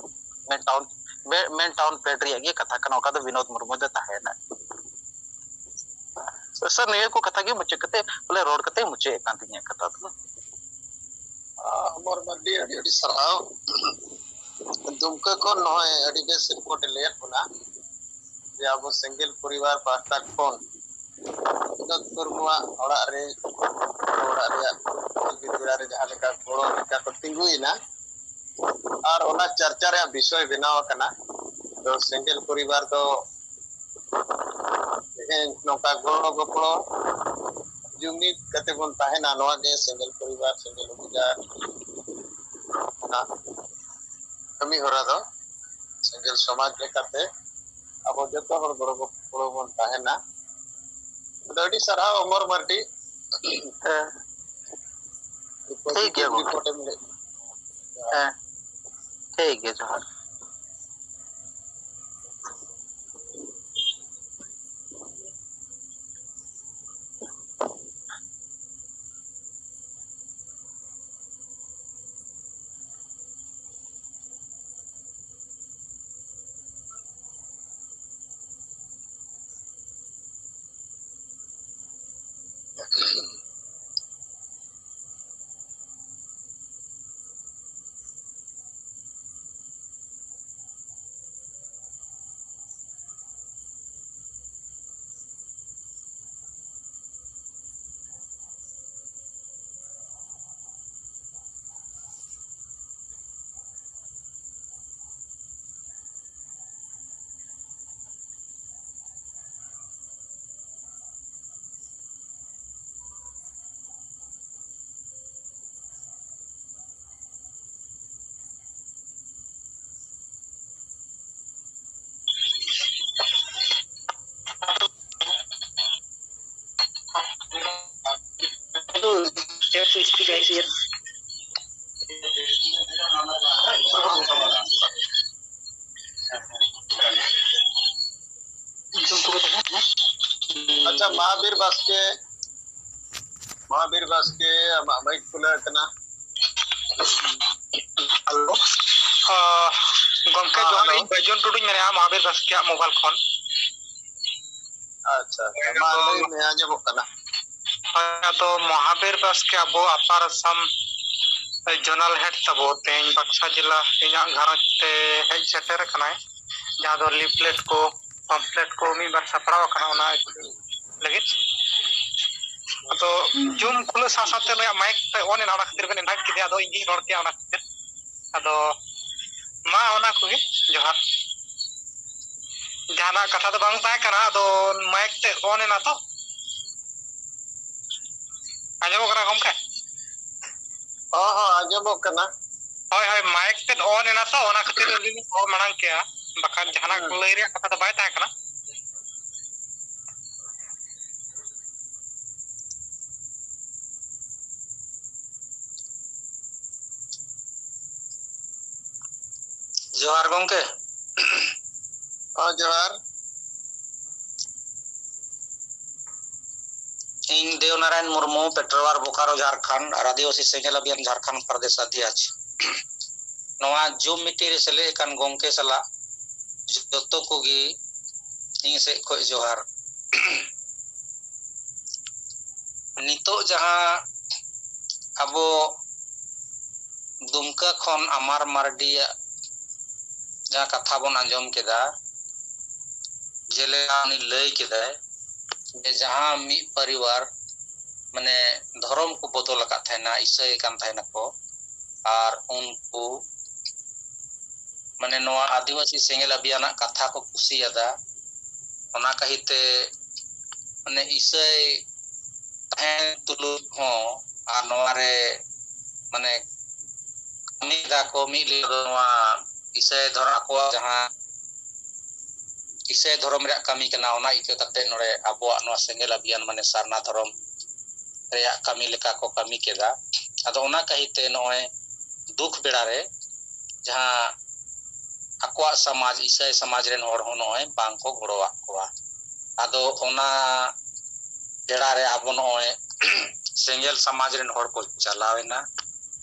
ᱢᱮᱱ ᱴᱟᱣᱩᱱ, ᱢᱮ-, ᱢᱮᱱ ᱴᱟᱣᱩᱱ ᱯᱷᱮᱰ ᱨᱮᱭᱟᱜ ᱜᱮ ᱠᱟᱛᱷᱟ ᱠᱟᱱᱟ, ᱚᱠᱟ ᱫᱚ ᱵᱤᱱᱳᱫ ᱢᱩᱨᱢᱩ ᱫᱚ ᱛᱟᱦᱮᱸᱱᱟ᱾ ᱥᱟᱨ, ᱱᱤᱭᱟᱹ ᱠᱚ ᱠᱟᱛᱷᱟ ᱜᱮ ᱢᱩᱪᱟᱹᱫ ᱠᱟᱛᱮ, ᱵᱚᱞᱮ ᱨᱚᱲ ᱠᱟᱛᱮ ᱢᱩᱪᱟᱹᱫ ᱮᱫ ᱠᱟᱱ ᱛᱤᱧᱟᱹ ᱠᱟᱛᱷᱟ ᱫᱚ᱾ ᱟᱢᱚᱨ ᱢᱟᱨᱰᱤ, ᱟᱹᱰᱤ ᱟᱹᱰᱤ ᱥᱟᱨᱦᱟᱣ᱾ ᱫᱩᱢᱠᱟᱹ ᱠᱷᱚᱱ ᱱᱚᱜᱼᱚᱭ ᱟᱹᱰᱤ ᱵᱮᱥ ᱨᱤᱯᱳᱨᱴ ᱮ ᱞᱟᱹᱭᱟᱫ ᱵᱚᱱᱟ ᱡᱮ ᱟᱵᱚ ᱥᱮᱸᱜᱮᱞ ᱯᱚᱨᱤᱵᱟᱨ ᱯᱟᱦᱴᱟ ᱠᱷᱚᱱ ᱵᱤᱱᱳᱫ ᱢᱩᱨᱢᱩᱣᱟᱜ ᱚᱲᱟᱜ ᱨᱮ, ᱚᱲᱟᱜ ᱨᱮᱭᱟᱜ ᱵᱤᱫᱽᱫᱟᱹ ᱨᱮ ᱡᱟᱦᱟᱸ ᱞᱮᱠᱟ ᱜᱚᱲᱚ ᱞᱮᱠᱟ ᱠᱚ ᱛᱤᱸᱜᱩᱭᱮᱱᱟ ᱟᱨ ᱚᱱᱟ ᱪᱟᱨᱪᱟ ᱨᱮᱭᱟᱜ ᱵᱤᱥᱚᱭ ᱵᱮᱱᱟᱣ ᱟᱠᱟᱱᱟ᱾ ᱛᱚ ᱥᱮᱸᱜᱮᱞ ᱯᱚᱨᱤᱵᱟᱨ ᱫᱚ ᱛᱮᱦᱮᱧ ᱱᱚᱝᱠᱟ ᱜᱚᱲᱚ ᱜᱚᱯᱚᱲᱚ ᱡᱩᱢᱤᱫ ᱠᱟᱛᱮ ᱵᱚᱱ ᱛᱟᱦᱮᱱᱟ, ᱱᱚᱣᱟ ᱜᱮ ᱥᱮᱸᱜᱮᱞ ᱯᱚᱨᱤᱵᱟᱨ, ᱥᱮᱸᱜᱮᱞ ᱚᱵᱷᱤᱡᱟᱱ ᱨᱮᱱᱟᱜ ᱠᱟᱹᱢᱤ ᱦᱚᱨᱟ ᱫᱚ᱾ ᱥᱮᱸᱜᱮᱞ ᱥᱚᱢᱟᱡᱽ ᱞᱮᱠᱟᱛᱮ ᱟᱵᱚ ᱡᱚᱛᱚ ᱦᱚᱲ ᱜᱚᱲᱚ ᱜᱚᱯᱚᱲᱚ ᱵᱚᱱ ᱛᱟᱦᱮᱱᱟ᱾ ᱟᱫᱚ ᱟᱹᱰᱤ ᱥᱟᱨᱦᱟᱣ ᱚᱢᱚᱨ ᱢᱟᱨᱰᱤ, ᱦᱮᱸ᱾ ᱴᱷᱤᱠ ᱜᱮᱭᱟ ᱜᱚᱢᱠᱮ᱾ ᱨᱤᱯᱳᱨᱴ ᱮᱢ ᱞᱟᱹᱭ᱾ ᱦᱮᱸ, ᱴᱷᱤᱠ ᱜᱮᱭᱟ, ᱡᱚᱦᱟᱨ᱾ ᱟᱪᱪᱷᱟ, ᱢᱚᱦᱟᱵᱤᱨ ᱵᱟᱥᱠᱮ, ᱢᱚᱦᱟᱵᱤᱨ ᱵᱟᱥᱠᱮ, ᱟᱢᱟᱜ ᱢᱟᱭᱤᱠ ᱠᱷᱩᱞᱟᱹᱣ ᱟᱠᱟᱱᱟ᱾ ᱦᱮᱞᱳ᱾ ᱟᱸ, ᱜᱚᱢᱠᱮ, ᱦᱮᱸ, ᱡᱚᱦᱟᱨ, ᱦᱮᱞᱳ᱾ ᱤᱧ ᱵᱟᱹᱡᱩᱱ ᱴᱩᱰᱩᱧ ᱢᱮᱱᱮᱫᱼᱟ, ᱢᱚᱦᱟᱵᱤᱨ ᱵᱟᱥᱠᱮᱭᱟᱜ ᱢᱳᱵᱟᱭᱤᱞ ᱠᱷᱚᱱ᱾ ᱟᱪᱪᱷᱟ, ᱟᱪᱪᱷᱟ, ᱢᱟ ᱞᱟᱹᱭ ᱢᱮ, ᱟᱸᱡᱚᱢᱚᱜ ᱠᱟᱱᱟ᱾ ᱦᱳᱭ, ᱟᱫᱚ ᱢᱚᱦᱟᱵᱤᱨ ᱵᱟᱥᱠᱮ ᱟᱵᱚ ᱟᱯᱟᱨ ᱟᱥᱟᱢ ᱡᱚᱱᱟᱞ ᱦᱮᱰ ᱛᱟᱵᱚ ᱛᱮᱦᱮᱧ ᱵᱟᱠᱥᱟ ᱡᱮᱞᱟ ᱤᱧᱟᱹᱜ ᱜᱷᱟᱨᱚᱸᱡᱽ ᱛᱮ ᱦᱮᱡ ᱥᱮᱴᱮᱨ ᱟᱠᱟᱱᱟᱭ, ᱡᱟᱦᱟᱸ ᱫᱚ ᱞᱤᱯᱷᱞᱮᱴ ᱠᱚ, ᱯᱟᱢᱯᱞᱮᱴ ᱠᱚ ᱢᱤᱫ ᱵᱟᱨ ᱥᱟᱯᱲᱟᱣ ᱟᱠᱟᱱᱟ, ᱚᱱᱟ ᱞᱟᱹᱜᱤᱫ᱾ ᱟᱫᱚ ᱡᱩᱢ ᱠᱷᱩᱞᱟᱹᱣ ᱥᱟᱶ ᱥᱟᱶᱛᱮ ᱱᱩᱭᱟᱜ ᱢᱟᱭᱤᱠ ᱛᱟᱭ ᱚᱱ ᱮᱱᱟ, ᱚᱱᱟ ᱠᱷᱟᱹᱛᱤᱨ ᱵᱮᱱ ᱤᱱᱵᱷᱟᱭᱤᱴ ᱠᱮᱫᱮᱭᱟ, ᱟᱫᱚ ᱤᱧ ᱜᱤᱧ ᱨᱚᱲ ᱠᱮᱭᱟ ᱚᱱᱟ ᱠᱷᱟᱹᱛᱤᱨ᱾ ᱟᱫᱚ ᱢᱟ ᱚᱱᱟ ᱠᱚᱜᱮ, ᱡᱚᱦᱟᱨ᱾ ᱡᱟᱦᱟᱱᱟᱜ ᱠᱟᱛᱷᱟ ᱫᱚ ᱵᱟᱝ ᱛᱟᱦᱮᱸ ᱠᱟᱱᱟ, ᱟᱫᱚ ᱢᱟᱭᱤᱠ ᱛᱮ ᱚᱱ ᱮᱱᱟ ᱛᱚ᱾ ᱟᱸᱡᱚᱢᱚᱜ ᱠᱟᱱᱟ ᱜᱚᱢᱠᱮ? ᱦᱚᱸ, ᱦᱚᱸ, ᱟᱸᱡᱚᱢᱚᱜ ᱠᱟᱱᱟ᱾ ᱦᱳᱭ, ᱦᱳᱭ, ᱢᱟᱭᱤᱠ ᱛᱮᱫ ᱚᱱ ᱮᱱᱟ ᱛᱚ, ᱚᱱᱟ ᱠᱷᱟᱹᱛᱤᱨ ᱟᱹᱞᱤᱧ ᱞᱤᱧ ᱠᱚᱞ ᱢᱟᱲᱟᱝ ᱠᱮᱜᱼᱟ, ᱵᱟᱠᱷᱟᱱ ᱡᱟᱦᱟᱱᱟᱜ ᱦᱮᱸ᱾ ᱞᱟᱹᱭ ᱨᱮᱭᱟᱜ ᱠᱟᱛᱷᱟ ᱫᱚ ᱵᱟᱭ ᱛᱟᱦᱮᱸ ᱠᱟᱱᱟ᱾ ᱡᱚᱦᱟᱨ ᱜᱚᱢᱠᱮ᱾ ᱦᱚᱸ, ᱡᱚᱦᱟᱨ᱾ ᱤᱧ ᱫᱮᱣᱱᱟᱨᱟᱭᱚᱱ ᱢᱩᱨᱢᱩ, ᱯᱮᱴᱨᱚᱣᱟᱨ, ᱵᱳᱠᱟᱨᱳ, ᱡᱷᱟᱲᱠᱷᱚᱸᱰ ᱟᱨ ᱟᱹᱫᱤᱵᱟᱹᱥᱤ ᱥᱮᱸᱜᱮᱞ ᱚᱵᱷᱤᱭᱟᱱ ᱡᱷᱟᱲᱠᱷᱚᱸᱰ ᱯᱨᱚᱫᱮᱥ ᱚᱫᱷᱭᱚᱠᱥ᱾ ᱱᱚᱣᱟ ᱡᱩᱢ ᱢᱤᱴᱤᱝ ᱨᱮ ᱥᱮᱞᱮᱫ ᱟᱠᱟᱱ ᱜᱚᱢᱠᱮ ᱥᱟᱞᱟᱜ ᱡᱚᱛᱚ ᱠᱚᱜᱮ ᱤᱧ ᱥᱮᱫ ᱠᱷᱚᱱ ᱡᱚᱦᱟᱨ᱾ ᱱᱤᱛᱚᱜ ᱡᱟᱦᱟᱸ ᱟᱵᱚ ᱫᱩᱢᱠᱟ ᱠᱷᱚᱱ ᱟᱢᱟᱨ ᱢᱟᱨᱰᱤᱭᱟᱜ ᱡᱟᱦᱟᱸ ᱠᱟᱛᱷᱟ ᱵᱚᱱ ᱟᱸᱡᱚᱢ ᱠᱮᱫᱟ, ᱡᱮᱞᱮᱠᱟ ᱩᱱᱤ ᱞᱟᱹᱭ ᱠᱮᱫᱟᱭ ᱡᱮ ᱡᱟᱦᱟᱸ ᱢᱤᱫ ᱯᱚᱨᱤᱵᱟᱨ ᱢᱟᱱᱮ ᱫᱷᱚᱨᱚᱢ ᱠᱚ ᱵᱚᱫᱚᱞ ᱟᱠᱟᱫ ᱛᱟᱦᱮᱱᱟ, ᱤᱥᱟᱹᱭ ᱠᱟᱱ ᱛᱟᱦᱮᱱᱟᱠᱚ, ᱟᱨ ᱩᱱᱠᱩ ᱢᱟᱱᱮ ᱱᱚᱣᱟ ᱟᱹᱫᱤᱵᱟᱹᱥᱤ ᱥᱮᱸᱜᱮᱞ ᱟᱵᱷᱤᱭᱟᱱᱟᱜ ᱠᱟᱛᱷᱟ ᱠᱚ ᱠᱩᱥᱤᱭᱟᱫᱟ᱾ ᱚᱱᱟ ᱠᱷᱟᱹᱛᱤᱨ ᱛᱮ ᱢᱟᱱᱮ ᱤᱥᱟᱹᱭ ᱛᱟᱦᱮᱸ ᱛᱩᱞᱩᱡ ᱦᱚᱸ ᱟᱨ ᱱᱚᱣᱟ ᱨᱮ ᱢᱟᱱᱮ ᱠᱟᱹᱢᱤ ᱮᱫᱟ ᱠᱚ ᱢᱤᱫ ᱞᱮᱠᱟ ᱫᱚ ᱱᱚᱣᱟ ᱤᱥᱟᱹᱭ ᱫᱷᱚᱨᱚᱢ ᱟᱠᱚᱣᱟᱜ ᱡᱟᱦᱟᱸ ᱤᱥᱟᱹᱭ ᱫᱷᱚᱨᱚᱢ ᱨᱮᱭᱟᱜ ᱠᱟᱹᱢᱤ ᱠᱟᱱᱟ, ᱚᱱᱟ ᱤᱠᱟᱹ ᱠᱟᱛᱮ ᱱᱚᱰᱮ ᱟᱵᱚᱣᱟᱜ ᱱᱚᱣᱟ ᱥᱮᱸᱜᱮᱞ ᱟᱵᱷᱤᱭᱟᱱ ᱢᱟᱱᱮ ᱥᱟᱨᱱᱟ ᱫᱷᱚᱨᱚᱢ ᱨᱮᱭᱟᱜ ᱠᱟᱹᱢᱤ ᱞᱮᱠᱟ ᱠᱚ ᱠᱟᱹᱢᱤ ᱠᱮᱫᱟ᱾ ᱟᱫᱚ ᱚᱱᱟ ᱠᱷᱟᱹᱛᱤᱨ ᱛᱮ ᱱᱚᱜᱼᱚᱭ ᱫᱩᱠ ᱵᱮᱲᱟ ᱨᱮ ᱡᱟᱦᱟᱸ ᱟᱠᱚᱣᱟᱜ ᱥᱚᱢᱟᱡᱽ, ᱤᱥᱟᱹᱭ ᱥᱚᱢᱟᱡᱽ ᱨᱮᱱ ᱦᱚᱲ ᱦᱚᱸ ᱱᱚᱜᱼᱚᱭ ᱵᱟᱝ ᱠᱚ ᱜᱚᱲᱚᱣᱟᱜ ᱠᱚᱣᱟ᱾ ᱟᱫᱚ ᱚᱱᱟ ᱵᱮᱲᱟ ᱨᱮ ᱟᱵᱚ ᱱᱚᱜᱼᱚᱭ ᱥᱮᱸᱜᱮᱞ ᱥᱚᱢᱟᱡᱽ ᱨᱮᱱ ᱦᱚᱲ ᱠᱚ ᱪᱟᱞᱟᱣ ᱮᱱᱟ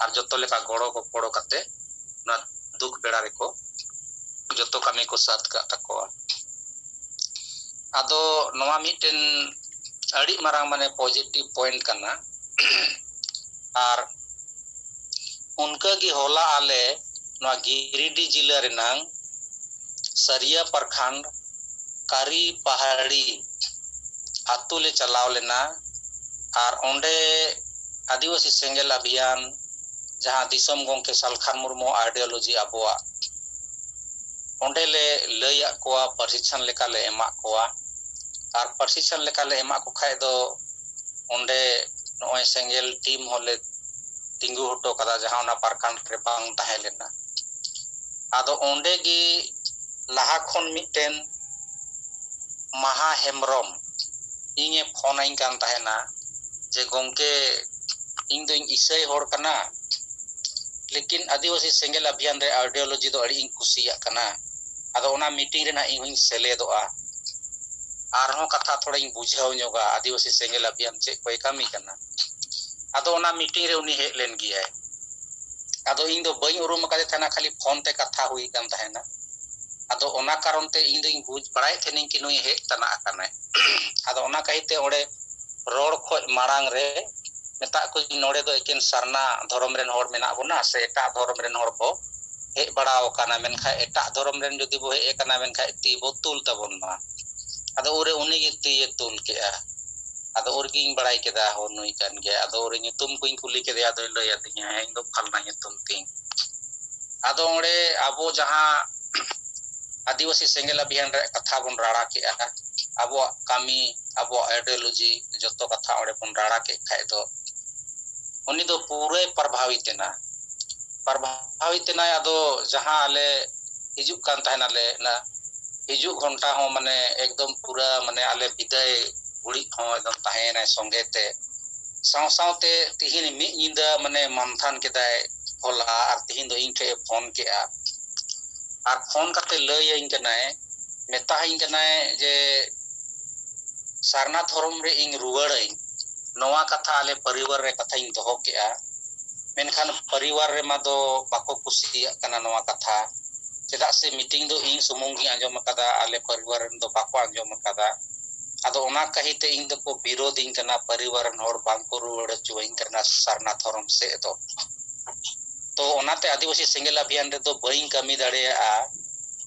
ᱟᱨ ᱡᱚᱛᱚ ᱞᱮᱠᱟ ᱜᱚᱲᱚ ᱜᱚᱯᱚᱲᱚ ᱠᱟᱛᱮ ᱚᱱᱟ ᱫᱩᱠ ᱵᱮᱲᱟ ᱨᱮᱠᱚ ᱡᱚᱛᱚ ᱠᱟᱹᱢᱤ ᱠᱚ ᱥᱟᱹᱛ ᱠᱟᱜ ᱛᱟᱠᱚᱣᱟ᱾ ᱟᱫᱚ ᱱᱚᱣᱟ ᱢᱤᱫᱴᱮᱱ ᱟᱹᱰᱤ ᱢᱟᱨᱟᱝ ᱢᱟᱱᱮ positive point ᱠᱟᱱᱟ᱾ ᱟᱨ ᱚᱱᱠᱟᱜᱮ ᱦᱚᱞᱟ ᱟᱞᱮ ᱱᱚᱣᱟ ᱜᱤᱨᱤᱰᱤ ᱡᱤᱞᱟᱹ ᱨᱮᱱᱟᱝ ᱥᱟᱹᱨᱤᱭᱟ ᱯᱨᱚᱠᱷᱚᱸᱰ ᱠᱟᱨᱤ ᱯᱟᱦᱟᱲᱤ ᱟᱛᱳ ᱞᱮ ᱪᱟᱞᱟᱣ ᱞᱮᱱᱟ᱾ ᱟᱨ ᱚᱸᱰᱮ ᱟᱹᱫᱤᱵᱟᱹᱥᱤ ᱥᱮᱸᱜᱮᱞ ᱟᱵᱷᱤᱭᱟᱱ, ᱡᱟᱦᱟᱸ ᱫᱤᱥᱚᱢ ᱜᱚᱢᱠᱮ ᱥᱟᱞᱠᱷᱟᱱ ᱢᱩᱨᱢᱩ ideology ᱟᱵᱚᱣᱟᱜ, ᱚᱸᱰᱮ ᱞᱮ ᱞᱟᱹᱭᱟᱫ ᱠᱚᱣᱟ, ᱯᱨᱚᱥᱤᱠᱠᱷᱚᱱ ᱞᱮᱠᱟ ᱞᱮ ᱮᱢᱟᱫ ᱠᱚᱣᱟ᱾ ᱟᱨ ᱯᱨᱚᱥᱤᱠᱠᱷᱚᱱ ᱞᱮᱠᱟ ᱞᱮ ᱮᱢᱟᱫ ᱠᱚ ᱠᱷᱟᱡ ᱫᱚ ᱚᱸᱰᱮ ᱱᱚᱜᱼᱚᱭ ᱥᱮᱸᱜᱮᱞ ᱴᱤᱢ ᱦᱚᱸᱞᱮ ᱛᱤᱸᱜᱩ ᱦᱚᱴᱚ ᱠᱟᱫᱟ, ᱡᱟᱦᱟᱸ ᱚᱱᱟ ᱯᱨᱚᱠᱷᱚᱸᱰ ᱨᱮ ᱵᱟᱝ ᱛᱟᱦᱮᱸ ᱞᱮᱱᱟ᱾ ᱟᱫᱚ ᱚᱸᱰᱮ ᱜᱮ ᱞᱟᱦᱟ ᱠᱷᱚᱱ ᱢᱤᱫᱴᱮᱱ ᱢᱟᱦᱟ ᱦᱮᱢᱵᱨᱚᱢ ᱤᱧᱮ ᱯᱷᱳᱱ ᱟᱹᱧ ᱠᱟᱱ ᱛᱟᱦᱮᱱᱟ ᱡᱮ, "ᱜᱚᱢᱠᱮ, ᱤᱧ ᱫᱚᱧ ᱤᱥᱟᱹᱭ ᱦᱚᱲ ᱠᱟᱱᱟ, ᱞᱮᱠᱤᱱ ᱟᱹᱫᱤᱵᱟᱹᱥᱤ ᱥᱮᱸᱜᱮᱞ ᱟᱵᱷᱤᱭᱟᱱ ᱨᱮ ideology ᱫᱚ ᱟᱹᱰᱤ ᱤᱧ ᱠᱩᱥᱤᱭᱟᱜ ᱠᱟᱱᱟ᱾ ᱟᱫᱚ ᱚᱱᱟ meeting ᱨᱮ ᱱᱟᱦᱟᱜ ᱤᱧ ᱦᱚᱧ ᱥᱮᱞᱮᱫᱚᱜᱼᱟ᱾ ᱟᱨᱦᱚᱸ ᱠᱟᱛᱷᱟ ᱛᱷᱚᱲᱟᱧ ᱵᱩᱡᱷᱟᱹᱣ ᱧᱚᱜᱟ ᱟᱹᱫᱤᱵᱟᱹᱥᱤ ᱥᱮᱸᱜᱮᱞ ᱟᱵᱷᱤᱭᱟᱱ ᱪᱮᱫ ᱠᱚᱭ ᱠᱟᱹᱢᱤ ᱠᱟᱱᱟ᱾ ᱟᱫᱚ ᱚᱱᱟ meeting ᱨᱮ ᱩᱱᱤ ᱦᱮᱡ ᱞᱮᱱ ᱜᱮᱭᱟᱭ᱾ ᱟᱫᱚ ᱤᱧ ᱫᱚ ᱵᱟᱹᱧ ᱩᱨᱩᱢ ᱟᱠᱟᱫᱮ ᱛᱟᱦᱮᱱᱟ, ᱠᱷᱟᱹᱞᱤ ᱯᱷᱳᱱ ᱛᱮ ᱠᱟᱛᱷᱟ ᱦᱩᱭ ᱠᱟᱱ ᱛᱟᱦᱮᱱᱟ᱾ ᱟᱫᱚ ᱚᱱᱟ ᱠᱟᱨᱚᱱ ᱛᱮ ᱤᱧ ᱫᱚᱧ ᱵᱩᱡᱽ ᱵᱟᱲᱟᱭᱮᱫ ᱛᱟᱦᱮᱱᱤᱧ ᱠᱤ ᱱᱩᱭ ᱦᱮᱡ ᱛᱟᱱᱟ ᱟᱠᱟᱱᱟᱭ᱾ ᱟᱫᱚ ᱚᱱᱟ ᱠᱷᱟᱹᱛᱤᱨ ᱛᱮ ᱚᱸᱰᱮ ᱨᱚᱲ ᱠᱷᱚᱡ ᱢᱟᱲᱟᱝ ᱨᱮ ᱢᱮᱛᱟᱜ ᱠᱚᱣᱟᱧ, ᱱᱚᱰᱮ ᱫᱚ ᱮᱠᱮᱱ ᱥᱟᱨᱱᱟ ᱫᱷᱚᱨᱚᱢ ᱨᱮᱱ ᱦᱚᱲ ᱢᱮᱱᱟᱜ ᱵᱚᱱᱟ ᱥᱮ ᱮᱴᱟᱜ ᱫᱷᱚᱨᱚᱢ ᱨᱮᱱ ᱦᱚᱲ ᱠᱚ ᱦᱮᱡ ᱵᱟᱲᱟ ᱟᱠᱟᱱᱟ, ᱢᱮᱱᱠᱷᱟᱱ ᱮᱴᱟᱜ ᱫᱷᱚᱨᱚᱢ ᱨᱮᱱ ᱡᱩᱫᱤ ᱵᱚ ᱦᱮᱡ ᱟᱠᱟᱱᱟ, ᱢᱮᱱᱠᱷᱟᱱ ᱛᱤ ᱵᱚ ᱛᱩᱞ ᱛᱟᱵᱚᱱ ᱢᱟ᱾ ᱟᱫᱚ ᱩᱱᱨᱮ ᱩᱱᱤᱜᱮ ᱛᱤᱭᱮ ᱛᱩᱞ ᱠᱮᱜᱼᱟ᱾ ᱟᱫᱚ ᱩᱱᱨᱮᱜᱤᱧ ᱵᱟᱲᱟᱭ ᱠᱮᱫᱟ, ᱦᱚᱸ, ᱱᱩᱭ ᱠᱟᱱ ᱜᱮᱭᱟ᱾ ᱟᱫᱚ ᱩᱱᱨᱮ ᱧᱩᱛᱩᱢ ᱠᱚᱧ ᱠᱩᱞᱤ ᱠᱮᱫᱮᱭᱟ, ᱟᱫᱚᱭ ᱞᱟᱹᱭ ᱟᱹᱫᱤᱧᱟ, "ᱦᱮᱸ, ᱤᱧ ᱫᱚ ᱯᱷᱟᱞᱱᱟ ᱧᱩᱛᱩᱢ ᱛᱤᱧ᱾" ᱟᱫᱚ ᱚᱸᱰᱮ ᱟᱵᱚ ᱡᱟᱦᱟᱸ ᱟᱹᱫᱤᱵᱟᱹᱥᱤ ᱥᱮᱸᱜᱮᱞ ᱟᱵᱷᱤᱭᱟᱱ ᱨᱮᱭᱟᱜ ᱠᱟᱛᱷᱟ ᱵᱚᱱ ᱨᱟᱲᱟ ᱠᱮᱜᱼᱟ, ᱟᱵᱚᱣᱟᱜ ᱠᱟᱹᱢᱤ, ᱟᱵᱚᱣᱟᱜ ideology, ᱡᱚᱛᱚ ᱠᱟᱛᱷᱟ ᱚᱸᱰᱮ ᱵᱚᱱ ᱨᱟᱲᱟ ᱠᱮᱫ ᱠᱷᱟᱡ ᱫᱚ, ᱩᱱᱤ ᱫᱚ ᱯᱩᱨᱟᱹᱭ ᱯᱨᱚᱵᱷᱟᱵᱤᱛ ᱮᱱᱟ᱾ ᱯᱨᱚᱵᱷᱟᱵᱤᱛ ᱮᱱᱟᱭ᱾ ᱟᱫᱚ ᱡᱟᱦᱟᱸ ᱟᱞᱮ ᱦᱤᱡᱩᱜ ᱠᱟᱱ ᱛᱟᱦᱮᱱᱟᱞᱮ, ᱚᱱᱟ ᱦᱤᱡᱩᱜ ᱜᱷᱚᱱᱴᱟ ᱦᱚᱸ ᱢᱟᱱᱮ ᱮᱠᱫᱚᱢ ᱯᱩᱨᱟᱹ ᱢᱟᱱᱮ ᱟᱞᱮ ᱵᱤᱫᱟᱹᱭ ᱜᱷᱩᱲᱤᱡ ᱦᱚᱸ ᱮᱠᱫᱚᱢ ᱛᱟᱦᱮᱸᱭᱮᱱᱟᱭ ᱥᱚᱸᱜᱮ ᱛᱮ᱾ ᱥᱟᱶ ᱥᱟᱶᱛᱮ ᱛᱤᱦᱤᱧ ᱢᱤᱫ ᱧᱤᱫᱟᱹ ᱢᱟᱱᱮ ᱢᱟᱱᱛᱷᱟᱱ ᱠᱮᱫᱟᱭ ᱦᱚᱞᱟ, ᱟᱨ ᱛᱤᱦᱤᱧ ᱫᱚ ᱤᱧ ᱴᱷᱮᱡ ᱮ ᱯᱷᱳᱱ ᱠᱮᱜᱼᱟ᱾ ᱟᱨ ᱯᱷᱳᱱ ᱠᱟᱛᱮ ᱞᱟᱹᱭᱟᱹᱧ ᱠᱟᱱᱟᱭ, ᱢᱮᱛᱟᱦᱟᱹᱧ ᱠᱟᱱᱟᱭ ᱡᱮ ᱥᱟᱨᱱᱟ ᱫᱷᱚᱨᱚᱢ ᱨᱮ ᱤᱧ ᱨᱩᱣᱟᱹᱲᱟᱹᱧ, ᱱᱚᱣᱟ ᱠᱟᱛᱷᱟ ᱟᱞᱮ ᱯᱚᱨᱤᱵᱟᱨ ᱨᱮ ᱠᱟᱛᱷᱟᱧ ᱫᱚᱦᱚ ᱠᱮᱜᱼᱟ᱾ ᱢᱮᱱᱠᱷᱟᱱ ᱯᱚᱨᱤᱵᱟᱨ ᱨᱮᱢᱟ ᱫᱚ ᱵᱟᱠᱚ ᱠᱩᱥᱤᱭᱟᱜ ᱠᱟᱱᱟ ᱱᱚᱣᱟ ᱠᱟᱛᱷᱟ, ᱪᱮᱫᱟᱜ ᱥᱮ meeting ᱫᱚ ᱤᱧ ᱥᱩᱢᱩᱝ ᱜᱤᱧ ᱟᱸᱡᱚᱢ ᱟᱠᱟᱫᱟ, ᱟᱞᱮ ᱯᱚᱨᱤᱵᱟᱨ ᱨᱮᱱ ᱫᱚ ᱵᱟᱠᱚ ᱟᱸᱡᱚᱢ ᱟᱠᱟᱫᱟ᱾ ᱟᱫᱚ ᱚᱱᱟ ᱠᱟᱹᱦᱤᱛᱮ ᱤᱧ ᱫᱚᱠᱚ ᱵᱤᱨᱳᱫᱤᱧ ᱠᱟᱱᱟ, ᱯᱚᱨᱤᱵᱟᱨ ᱨᱮᱱ ᱦᱚᱲ ᱵᱟᱝ ᱠᱚ ᱨᱩᱣᱟᱹᱲ ᱦᱚᱪᱚᱣᱟᱹᱧ ᱠᱟᱱᱟ ᱥᱟᱨᱱᱟ ᱫᱷᱚᱨᱚᱢ ᱥᱮᱫ ᱫᱚ᱾ ᱛᱚ ᱚᱱᱟᱛᱮ ᱟᱹᱫᱤᱵᱟᱹᱥᱤ ᱥᱮᱸᱜᱮᱞ ᱟᱵᱷᱤᱭᱟᱱ ᱨᱮᱫᱚ ᱵᱟᱹᱧ ᱠᱟᱹᱢᱤ ᱫᱟᱲᱮᱭᱟᱜᱼᱟ᱾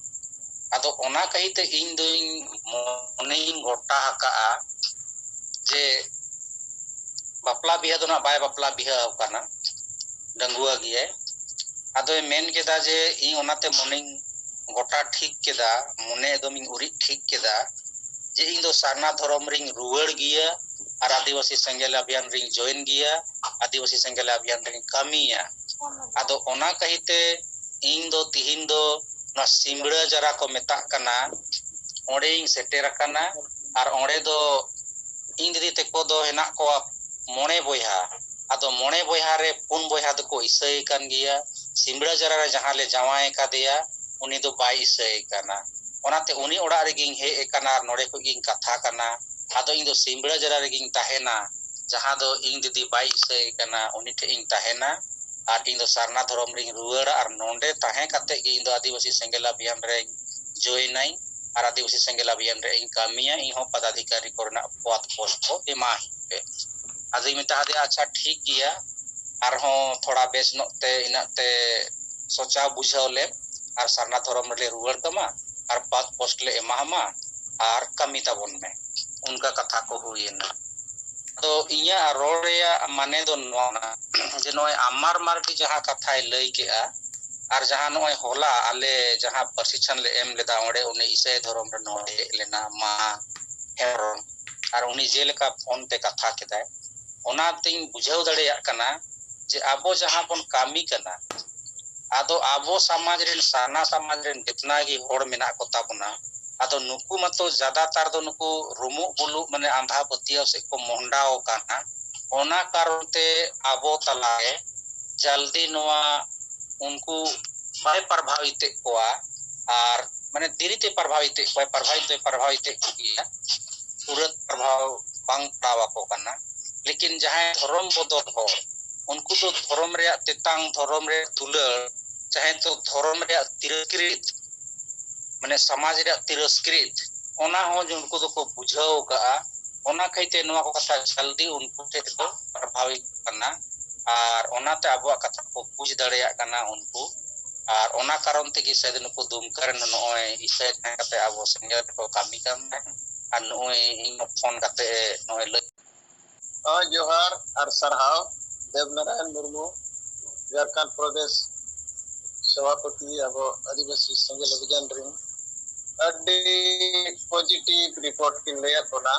ᱟᱫᱚ ᱚᱱᱟ ᱠᱟᱹᱦᱤᱛᱮ ᱤᱧ ᱫᱚᱧ ᱢᱚᱱᱮᱧ ᱜᱚᱴᱟ ᱟᱠᱟᱜᱼᱟ ᱡᱮ ᱵᱟᱯᱞᱟ ᱵᱤᱦᱟᱹ ᱫᱚ ᱱᱟᱜ ᱵᱟᱭ ᱵᱟᱯᱞᱟ ᱵᱤᱦᱟᱹ ᱟᱠᱟᱱᱟ, ᱰᱟᱺᱜᱩᱣᱟᱹ ᱜᱮᱭᱟᱭ᱾ ᱟᱫᱚᱭ ᱢᱮᱱ ᱠᱮᱫᱟ ᱡᱮ ᱤᱧ ᱚᱱᱟᱛᱮ ᱢᱚᱱᱮᱧ ᱜᱚᱴᱟ ᱴᱷᱤᱠ ᱠᱮᱫᱟ, ᱢᱚᱱᱮ ᱮᱠᱫᱚᱢᱤᱧ ᱩᱨᱤᱡ ᱴᱷᱤᱠ ᱠᱮᱫᱟ ᱡᱮ ᱤᱧ ᱫᱚ ᱥᱟᱨᱱᱟ ᱫᱷᱚᱨᱚᱢ ᱨᱤᱧ ᱨᱩᱣᱟᱹᱲ ᱜᱮᱭᱟ ᱟᱨ ᱟᱹᱫᱤᱵᱟᱹᱥᱤ ᱥᱮᱸᱜᱮᱞ ᱟᱵᱷᱤᱭᱟᱱ ᱨᱤᱧ join ᱜᱮᱭᱟ, ᱟᱹᱫᱤᱵᱟᱹᱥᱤ ᱥᱮᱸᱜᱮᱞ ᱟᱵᱷᱤᱭᱟᱱ ᱨᱤᱧ ᱠᱟᱹᱢᱤᱭᱟ᱾ ᱟᱫᱚ ᱚᱱᱟ ᱠᱟᱹᱦᱤᱛᱮ ᱤᱧ ᱫᱚ ᱛᱤᱦᱤᱧ ᱫᱚ ᱱᱚᱣᱟ ᱥᱤᱢᱲᱟᱹ ᱡᱟᱨᱟ ᱠᱚ ᱢᱮᱛᱟᱜ ᱠᱟᱱᱟ, ᱚᱸᱰᱮᱧ ᱥᱮᱴᱮᱨ ᱟᱠᱟᱱᱟ᱾ ᱟᱨ ᱚᱸᱰᱮ ᱫᱚ ᱤᱧ ᱫᱤᱫᱤ ᱛᱟᱠᱚ ᱫᱚ ᱦᱮᱱᱟᱜ ᱠᱚᱣᱟ ᱢᱚᱬᱮ ᱵᱚᱭᱦᱟ᱾ ᱟᱫᱚ ᱢᱚᱬᱮ ᱵᱚᱭᱦᱟ ᱨᱮ ᱯᱩᱱ ᱵᱚᱭᱦᱟ ᱫᱚᱠᱚ ᱤᱥᱟᱹᱭ ᱠᱟᱱ ᱜᱮᱭᱟ᱾ ᱥᱤᱢᱲᱟ ᱡᱟᱨᱟ ᱨᱮ ᱡᱟᱦᱟᱸ ᱞᱮ ᱡᱟᱶᱟᱭ ᱠᱟᱫᱮᱭᱟ, ᱩᱱᱤ ᱫᱚ ᱵᱟᱭ ᱤᱥᱟᱹᱭ ᱠᱟᱱᱟ᱾ ᱚᱱᱟᱛᱮ ᱩᱱᱤ ᱚᱲᱟᱜ ᱨᱮᱜᱤᱧ ᱦᱮᱡ ᱟᱠᱟᱱᱟ ᱟᱨ ᱱᱚᱰᱮ ᱠᱷᱚᱡ ᱜᱤᱧ ᱠᱟᱛᱷᱟ ᱠᱟᱱᱟ᱾ ᱟᱫᱚ ᱤᱧ ᱫᱚ ᱥᱤᱢᱲᱟ ᱡᱟᱨᱟ ᱨᱮᱜᱤᱧ ᱛᱟᱦᱮᱱᱟ, ᱡᱟᱦᱟᱸ ᱫᱚ ᱤᱧ ᱫᱤᱫᱤ ᱵᱟᱭ ᱤᱥᱟᱹᱭ ᱠᱟᱱᱟ, ᱩᱱᱤ ᱴᱷᱮᱡ ᱤᱧ ᱛᱟᱦᱮᱱᱟ᱾ ᱟᱨ ᱤᱧ ᱫᱚ ᱥᱟᱨᱱᱟ ᱫᱷᱚᱨᱚᱢ ᱨᱤᱧ ᱨᱩᱣᱟᱹᱲᱟ ᱟᱨ ᱱᱚᱰᱮ ᱛᱟᱦᱮᱸ ᱠᱟᱛᱮ ᱜᱮ ᱤᱧ ᱫᱚ ᱟᱹᱫᱤᱵᱟᱹᱥᱤ ᱥᱮᱸᱜᱮᱞ ᱚᱵᱷᱤᱭᱟᱱ ᱨᱮᱧ ᱡᱚᱭᱮᱱᱟᱹᱧ ᱟᱨ ᱟᱹᱫᱤᱵᱟᱹᱥᱤ ᱥᱮᱸᱜᱮᱞ ᱚᱵᱷᱤᱭᱟᱱ ᱨᱮ ᱤᱧ ᱠᱟᱹᱢᱤᱭᱟ, ᱤᱧ ᱦᱚᱸ ᱯᱚᱫᱟᱫᱷᱤᱠᱟᱨᱤ ᱠᱚᱨᱮᱱᱟᱜ ᱯᱚᱫ ᱯᱳᱥᱴ ᱠᱚ ᱮᱢᱟᱧ ᱯᱮ᱾ ᱟᱫᱚᱧ ᱢᱮᱛᱟ ᱫᱮᱭᱟ, "ᱟᱪᱪᱷᱟ, ᱴᱷᱤᱠ ᱜᱮᱭᱟ, ᱟᱨᱦᱚᱸ ᱛᱷᱚᱲᱟ ᱵᱮᱥ ᱧᱚᱜ ᱛᱮ ᱤᱱᱟᱹᱜ ᱛᱮ ᱥᱚᱪᱟᱣ ᱵᱩᱡᱷᱟᱹᱣ ᱞᱮᱢ ᱟᱨ ᱥᱟᱨᱱᱟ ᱫᱷᱚᱨᱚᱢ ᱨᱮᱞᱮ ᱨᱩᱣᱟᱹᱲ ᱠᱟᱢᱟ ᱟᱨ ᱯᱚᱫ ᱯᱳᱥᱴ ᱞᱮ ᱮᱢᱟᱢᱟ ᱟᱨ ᱠᱟᱹᱢᱤ ᱛᱟᱵᱚᱱ ᱢᱮ᱾" ᱚᱱᱠᱟ ᱠᱟᱛᱷᱟ ᱠᱚ ᱦᱩᱭᱮᱱᱟ᱾ ᱟᱫᱚ ᱤᱧᱟᱹᱜ ᱨᱚᱲ ᱨᱮᱭᱟᱜ ᱢᱟᱱᱮ ᱫᱚ ᱱᱚᱣᱟ ᱠᱟᱱᱟ ᱡᱮ ᱱᱚᱜᱼᱚᱭ ᱟᱢᱟᱨ ᱢᱟᱨᱰᱤ ᱡᱟᱦᱟᱸ ᱠᱟᱛᱷᱟᱭ ᱞᱟᱹᱭ ᱠᱮᱜᱼᱟ, ᱟᱨ ᱡᱟᱦᱟᱸ ᱱᱚᱜᱼᱚᱭ ᱦᱚᱞᱟ ᱟᱞᱮ ᱡᱟᱦᱟᱸ ᱯᱨᱚᱥᱤᱠᱥᱚᱱ ᱞᱮ ᱮᱢ ᱞᱮᱫᱟ, ᱚᱸᱰᱮ ᱩᱱᱤ ᱤᱥᱟᱹᱭ ᱫᱷᱚᱨᱚᱢ ᱨᱮ ᱱᱚᱰᱮ ᱦᱮᱡ ᱞᱮᱱᱟ ᱢᱟ ᱦᱮᱢᱵᱨᱚᱢ, ᱟᱨ ᱩᱱᱤ ᱡᱮᱞᱮᱠᱟ ᱯᱷᱳᱱ ᱛᱮ ᱠᱟᱛᱷᱟ ᱠᱮᱫᱟᱭ, ᱚᱱᱟᱛᱤᱧ ᱵᱩᱡᱷᱟᱹᱣ ᱫᱟᱲᱮᱭᱟᱜ ᱠᱟᱱᱟ ᱡᱮ ᱟᱵᱚ ᱡᱟᱦᱟᱸ ᱵᱚᱱ ᱠᱟᱹᱢᱤ ᱠᱟᱱᱟ, ᱟᱫᱚ ᱟᱵᱚ ᱥᱚᱢᱟᱡᱽ ᱨᱮᱱ, ᱥᱟᱨᱱᱟ ᱥᱚᱢᱟᱡᱽ ᱨᱮᱱ ᱡᱮᱛᱱᱟ ᱜᱮ ᱦᱚᱲ ᱢᱮᱱᱟᱜ ᱠᱚ ᱛᱟᱵᱚᱱᱟ, ᱟᱫᱚ ᱱᱩᱠᱩ ᱢᱟᱛᱚ ᱡᱟᱫᱟᱛᱟᱨ ᱫᱚ ᱱᱩᱠᱩ ᱨᱩᱢᱩᱜ ᱵᱩᱞᱩᱜ, ᱢᱟᱱᱮ ᱟᱸᱫᱷᱟ ᱯᱟᱹᱛᱭᱟᱹᱣ ᱥᱮᱫ ᱠᱚ ᱢᱚᱦᱰᱟᱣ ᱟᱠᱟᱱᱟ᱾ ᱚᱱᱟ ᱠᱟᱨᱚᱱ ᱛᱮ ᱟᱵᱚ ᱛᱟᱞᱟᱨᱮ ᱡᱟᱞᱫᱤ ᱱᱚᱣᱟ ᱩᱱᱠᱩ ᱵᱟᱭ ᱯᱨᱚᱵᱷᱟᱵᱤᱛᱮᱫ ᱠᱚᱣᱟ, ᱟᱨ ᱢᱟᱱᱮ ᱫᱮᱨᱤᱛᱮ ᱯᱨᱚᱵᱷᱟᱵᱤᱛᱮᱫ ᱠᱚᱣᱟᱭ, ᱯᱨᱚᱵᱷᱟᱵᱤᱛ ᱫᱚᱭ ᱯᱨᱚᱵᱷᱟᱵᱤᱛᱮᱫ ᱠᱚᱜᱮᱭᱟ, ᱛᱩᱨᱟᱹᱛ ᱯᱨᱚᱵᱷᱟᱵ ᱵᱟᱝ ᱯᱟᱲᱟᱣ ᱟᱠᱚ ᱠᱟᱱᱟ᱾ ᱞᱮᱠᱤᱱ ᱡᱟᱦᱟᱸᱭ ᱫᱷᱚᱨᱚᱢ ᱵᱚᱫᱚᱞ ᱦᱚᱲ, ᱩᱱᱠᱩ ᱫᱚ ᱫᱷᱚᱨᱚᱢ ᱨᱮᱭᱟᱜ ᱛᱮᱛᱟᱝ, ᱫᱷᱚᱨᱚᱢ ᱨᱮᱭᱟᱜ ᱫᱩᱞᱟᱹᱲ, ᱪᱟᱦᱮ ᱛᱚ ᱫᱷᱚᱨᱚᱢ ᱨᱮᱭᱟᱜ ᱛᱤᱨᱚᱥᱠᱨᱤᱛ, ᱢᱟᱱᱮ ᱥᱚᱢᱟᱡᱽ ᱨᱮᱭᱟᱜ ᱛᱤᱨᱚᱥᱠᱨᱤᱛ, ᱚᱱᱟ ᱦᱚᱸ ᱩᱱᱠᱩ ᱫᱚᱠᱚ ᱵᱩᱡᱷᱟᱹᱣ ᱠᱟᱜᱼᱟ᱾ ᱚᱱᱟ ᱠᱷᱟᱹᱛᱤᱨ ᱛᱮ ᱱᱚᱣᱟ ᱠᱚ ᱠᱟᱛᱷᱟ ᱡᱟᱞᱫᱤ ᱩᱱᱠᱩ ᱴᱷᱮᱱ ᱫᱚ ᱯᱨᱚᱵᱷᱟᱵᱤᱛ ᱠᱟᱱᱟ, ᱟᱨ ᱚᱱᱟᱛᱮ ᱟᱵᱚᱣᱟᱜ ᱠᱟᱛᱷᱟ ᱠᱚ ᱵᱩᱡᱽ ᱫᱟᱲᱮᱭᱟᱜ ᱠᱟᱱᱟ ᱩᱱᱠᱩ, ᱟᱨ ᱚᱱᱟ ᱠᱟᱨᱚᱱ ᱛᱮᱜᱮ ᱥᱟᱭᱮᱫ ᱱᱩᱠᱩ ᱫᱩᱢᱠᱟ ᱨᱮᱱ ᱱᱚᱜᱼᱚᱭ ᱤᱥᱟᱹᱭ ᱛᱟᱦᱮᱸ ᱠᱟᱛᱮ ᱟᱵᱚ ᱥᱮᱸᱜᱮᱞ ᱨᱮᱠᱚ ᱠᱟᱹᱢᱤ ᱠᱟᱱ ᱛᱟᱦᱮᱸᱫ, ᱟᱨ ᱱᱩᱜᱼᱩᱭ ᱤᱧ ᱯᱷᱳᱱ ᱠᱟᱛᱮ ᱱᱚᱜᱼᱚᱭ ᱞᱟᱹᱭ ᱦᱳᱭ, ᱡᱚᱦᱟᱨ ᱟᱨ ᱥᱟᱨᱦᱟᱣ᱾ ᱫᱮᱵᱽᱱᱟᱨᱟᱭᱚᱱ ᱢᱩᱨᱢᱩ, ᱡᱷᱟᱲᱠᱷᱚᱸᱰ ᱯᱨᱚᱫᱮᱥ ᱥᱚᱵᱷᱟᱯᱚᱛᱤ, ᱟᱵᱚ ᱟᱹᱫᱤᱵᱟᱹᱥᱤ ᱥᱮᱸᱜᱮᱞ ᱚᱵᱷᱤᱡᱟᱱ ᱨᱤᱱ᱾ ᱟᱹᱰᱤ ᱯᱚᱡᱤᱴᱤᱵᱽ ᱨᱤᱯᱳᱨᱴ ᱠᱤᱱ ᱞᱟᱹᱭᱟᱫ ᱵᱚᱱᱟ᱾